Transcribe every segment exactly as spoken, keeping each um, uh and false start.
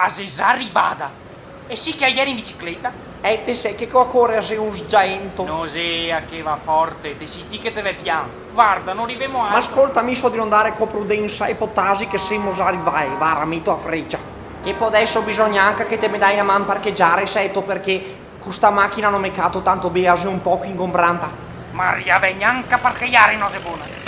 A xe za rivada! E sì che a iera in bicicleta? Eh, te sè che co a core a xe un sgiaento. No xe a che va forte, te sì ti che te ve pian. Varda, no rivemo a altro. Ma scolta, mi so drio ndare co prudensa e po tasi che semo za rivai, va, rameto a frecia. Che po deso bisogna anca che te me dai na man parchegiare, seto, parché co sta machina no me cato tanto ben, a xe un poco ingombranta. Maria, vegna anca parchegiare, no xe bona.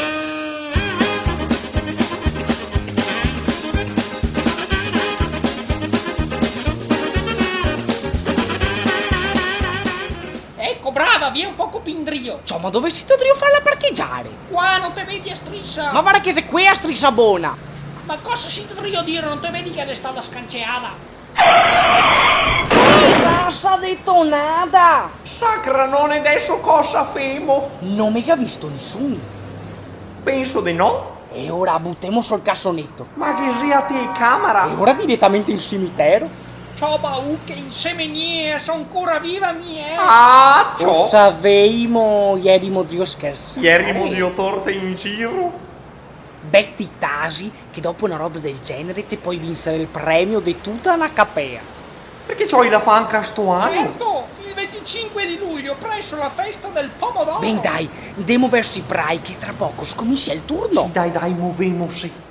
Eco, brava, vien un poco pì indrio. Ciò, ma dove sito drio farla parchegiare? Qua, no te vedi a strisa? Ma varda che xe quea a strisa bona! Ma cosa sito drio dire, no te vedi che xe stada scanceada? Rasa de tonada! Sacranone, deso cosa femo? No me ga visto nisun. Penso de no. E ora butemo sul casoneto. Ma ghe xe a telecamera? E ora diretamente in cimitero. Ciò, baù, che insemenìe, so ancora viva mi, eh! Ah, ciò! Lo saveimo, ierimo drio schersare. Ierimo drio torte in giro. Beh, ti tasi, che dopo na roba del genere te pol vinsare el premio de tuta na capea. Parché ciò, i la fa anca sto ano? Certo, il venticinque di luglio, presso la festa del pomodoro. Ben dai, ndemo verso i prai che tra poco scominsia el turno. Sì, dai, dai, movemose.